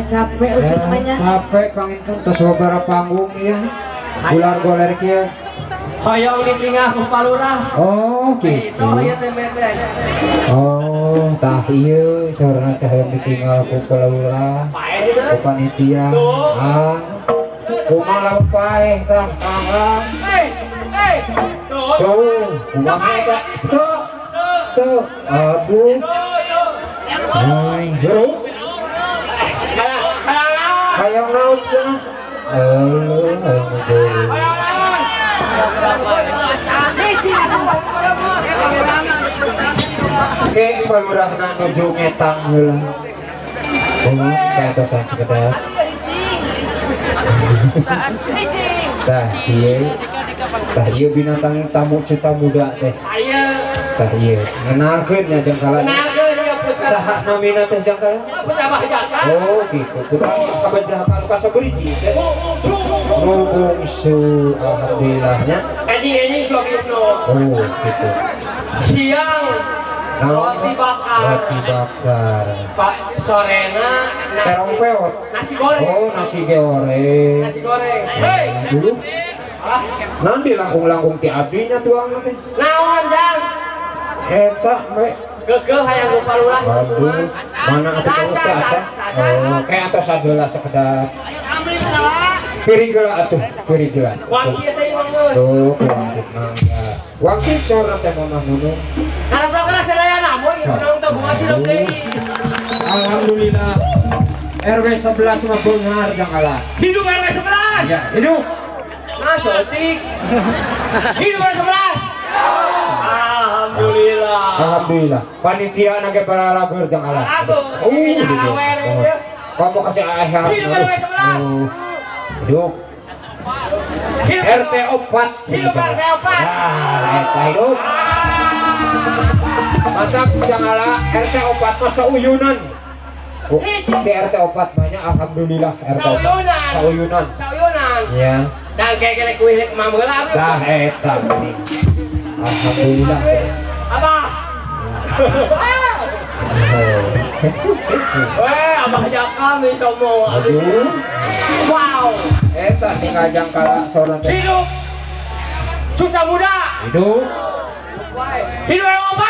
Capek ucup namanya. Capek Kang Intan terus beberapa panggung ya. Bulan goler kieu. Hoyong ditinggal ku palurah. Oh gitu. Oh tah ieu saurna teh hoyong ditinggal ku palurah. Ku panitia. Ah. Kumaha lamun paeh tah Kang. Hei, tuh. Tuh, kumaha tah? Tuh. Tuh. Aduh. Aduh. Hayang naon cenah? Halo, hayang mobil. Oke, palurahna nuju ngetang heula. Oh, kaatosan sekedar. Tah ieu. Tah ieu binatang tamu cita muda teh. Tah ieu, ngenalkeun nya jangkala. Saha namina teh jangkala? Oh gitu. Putra kabejahan kasaberiji teh. Nu bungsu alhamdulillahnya. Enjing-enjing sok no. Oh gitu. Siang roti bakar. Roti bakar. Pak sorena terong peot. Nasi goreng. Oh, nasi goreng. Nasi goreng. Hei. Dulu. Nanti langkung-langkung ti abdi nya tuang teh. Naon jang? Eta we. Gegeuh hayang ku palurah. Waduh, mana atuh teh asa? Oh, kayak atos sageula sekedap. Piring geula atuh, piring geula. Wangsit teh ieu mah. Tuh, wangsit mangga. Wangsit saurna teh mamah nunung. Karep-karep sadayana moy urang teh bunga sirup deui. Alhamdulillah. RW 11 mah beunghar jangkala. Hidup RW 11. Ya, hidup. Nah, setik. Hidup RW 11. Alhamdulillah. Alhamdulillah. Panitia nage baralagur jangkala. Oh, gitu. Kamu kasih ayah. Hidup RW 11. Hidup. RT 4. Hidup RT 4. Nah, eta hidup. Mantap jangkala RT 4 mah sauyunan. Oh, di RT 4 banyak alhamdulillah RT 4. Sauyunan. Sauyunan. Sauyunan. Ya. Dan kayak kuih mameula. Tah eta. Alhamdulillah. Abah. Weh, abah jaka mi somo. Aduh. Wow. Eta tinggal jangkala saurna teh. Hidup. Cuta muda. Hidup. Hidup RT 4.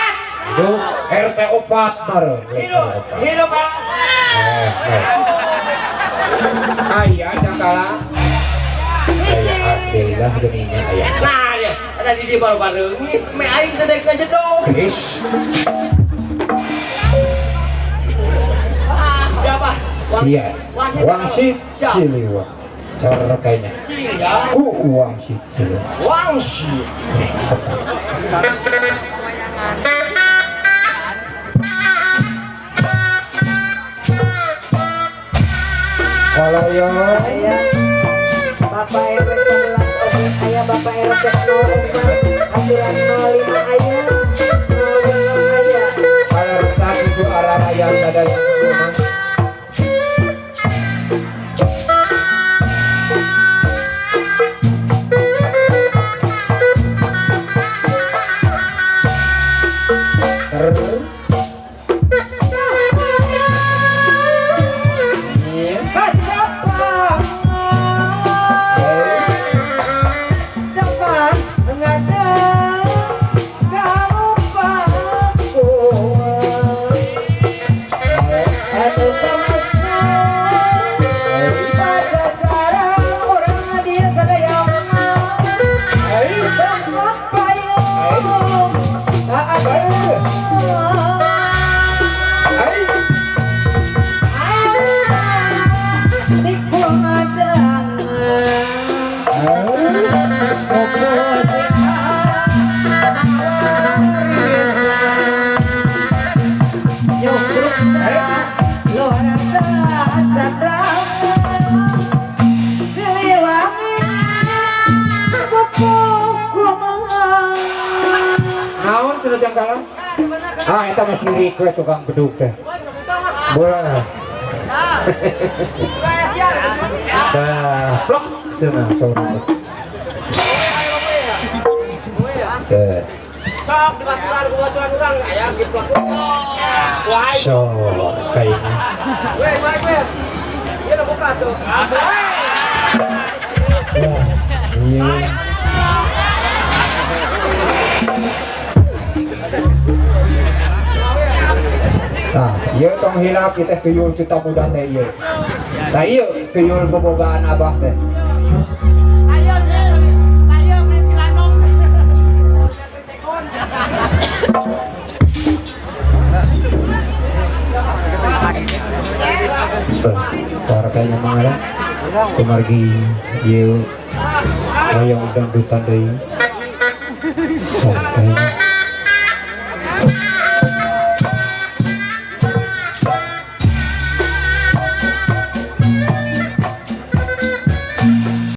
Hidup RT 4 baru. Hidup. Hidup. Aya jangkala. Aya alhamdulillah geuningan aya. Nah, ya, ada di baru-baru ini, me aing teh deuk ngajedog. Is. Siapa? Sia Wangsit Siliwa. Saudara kayaknya. Ku Wangsit Siliwa. Wangsit. Kalau ya Bapak RW 11 ayah Bapak RW 04 aturan 05 ayah 06 ayah. Kalau rusak itu arah raya sadaya. Ah, eta mah sirik we tukang beduk teh. Bola. Dah, plok cenah saurang teh. Teh. Sok dibaturan ku baturan urang aya gitu. Wah. Sok kayaknya. Weh, baik weh. Ieu buka tuh. Iya. Nah, ieu tong hilap ieu teh tuyul cuta muda teh ieu. Tah ieu tuyul bobogaan abah teh. Ayo, ayo beli tilanong. Suara kayaknya mangga kumargi ieu hoyong dangdutan deui. Sok kayaknya.